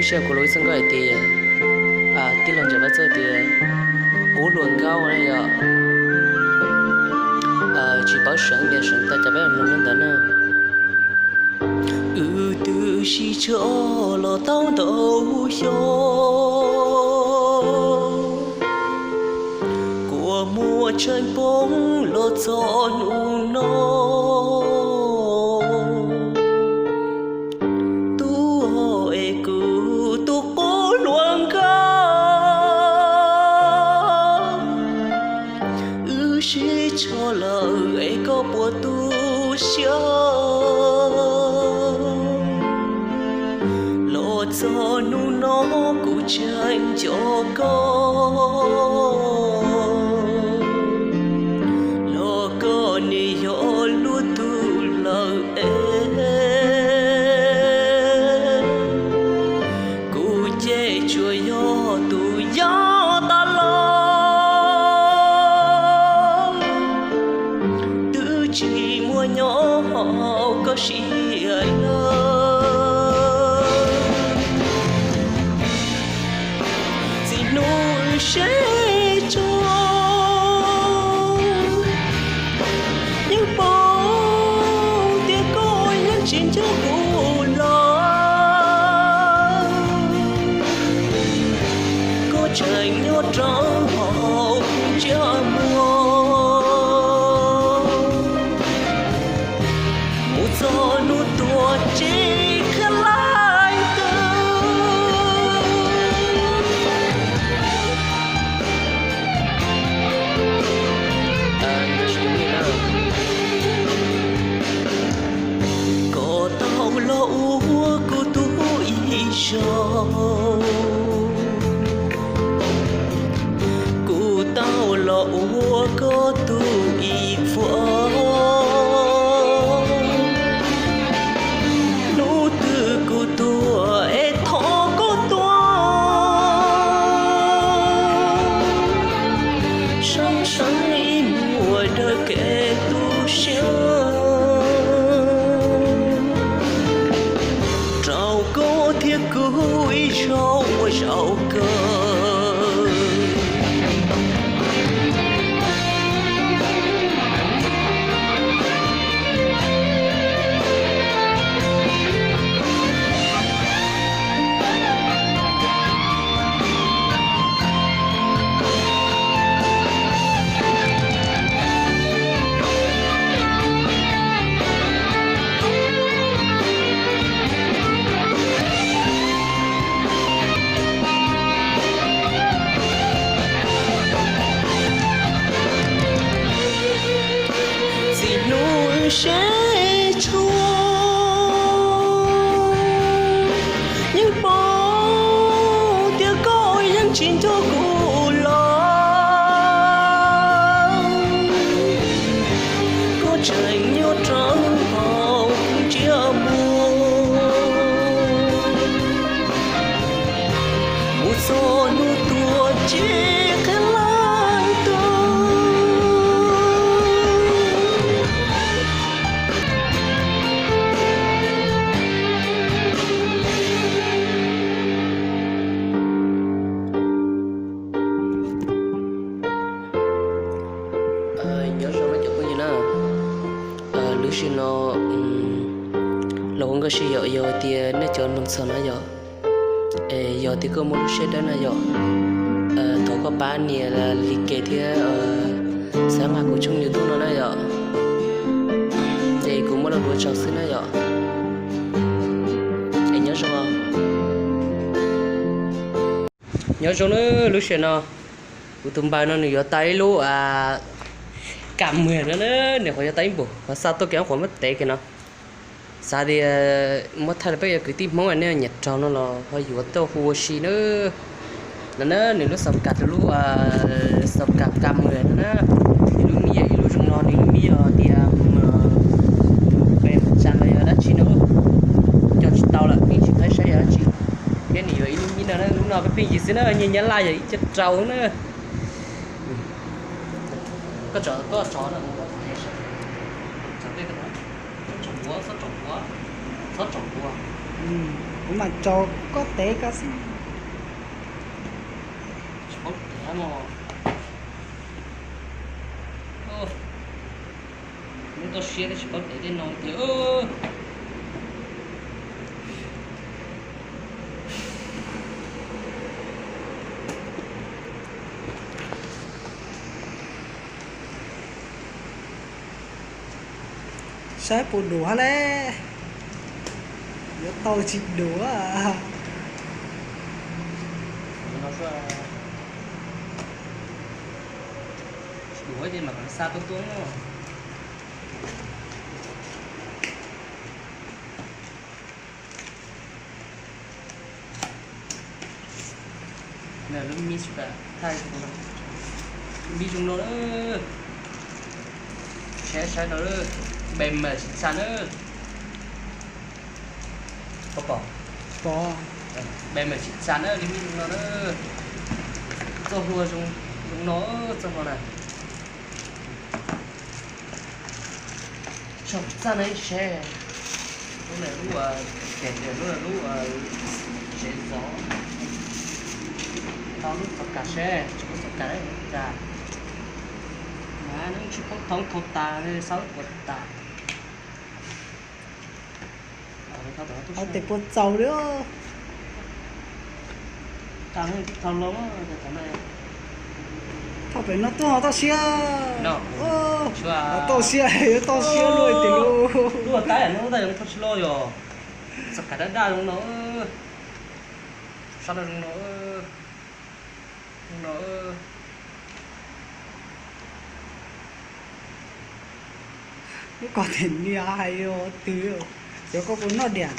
Tseem kuv los ib txoj nkauj hais tias, tij laug Ntxawm Vaj Txawj tias, kub hluas nkauj na yom. Tsis paub seev tias seev tau cas peb mloog li ntawd na. Wb twb sib tso los tau ntau xyoo, kua muag tseem poob los txog hnub no. Tub es kuv tus qub hluas nkauj, wb sib tso lawm es koj puas tu siab? Los txog hnub no kuv tseem nco koj, los koj nim yog lub tug lawm es, kuv ces tsuas yog tus yog tas los, twb tsis muaj nyob hauv koj siab lawm. Txij hnub sib tso yeej paub tias koj yeej tsis nco kuv los, koj tseem nyob rau hauv tsiaj muag. Mus txog hnub tuag tsis qhia leej twg. Koj tau los ua kuv tus ib zaug, kuv tau los ua koj tus ib vuag. Hnub twg kuv tuag es thov koj tuag, sab sab ib muag dawb kev tu siab rau koj thiab kuv ib zaug ua zaum kawg. Txij hnub sib tso yeej paub tias koj yeej tsis nco kuv los, koj tseem nyob rau hauv tsiaj muag. Mus txog hnub tuag tsis qhia leej twg. Nyob zoo cov phooj ywg na, lub sij hawm no los ua nkauj sij yom, yog tias nej cov mloog txog na yom, es yog tias koj muaj lub siab dawb na yom, thov koj pab nias like thiab subscribe kuv tshooj YouTube no na yom, ces kuv muab los ua tsaug xwb na yom. Es nyob zoo. Nyob zoo na, lub sij hawm no kuv tus npawg no nws yuav tau ib lub kam mwg no na, nws qhov yuav tau ib npus qhov xa tuaj kev qhuav muab tev kiag no. Xav tias muab thaij los peb cov kwv tij Hmoob nej nyiam raug no los ho yuav tuaj hu ua si na. No na, nws lub xaus kam, tus lub xaus kam kam mwg no na, nws lub mi yog ib lub zoo no, nws lub mi yog tias pe tsa los yog dab tsi no, cog tsis tau lawm, yeej tsis paub saib yog dab tsi. Thiab nws yuav ib lub mi no na, lub no peb pheej yig xwb na, nyiaj Nyab Laj yog ib co rau na. Koj tso, koj tso no, tso tej, tso tej, txhob tso ua, txhob tso ua. Kuv mam tsaus koj tev koj xwb. Tsis paub tev no. Neb toj siab tsis paub tev tej no tiag. Saib puas duav le. Yuav tau tsis duav. Tsis duav ces mam xa tuaj tuaj. Lub mis, lub mis zoo no na. Saib saib no, npe mas tsis txha na. Koj pom? Pom. Npe mas tsis txha na, lub mis zoo no na. Txoj hlua zoo no, txoj hlua na. Tsom txaj na ib seb. Lub no lub, lub no lub tsev zov. Tau lub txoj kas seb, tsis muaj txoj kas li cas. Mas neb tsis paub thoob thau tas li, xav puas tas. Tes puas txaus li. Thauj pem no tuaj ho toj siab. Toj siab, yuav toj siab luaj tiag lauj. Lub tab no tab yog tsis loj yog. Txoj kas daj daj zoo no. Sab daj zoo no. Zoo no. Lub ko tes nias hais twg, cov koj puas noj diam?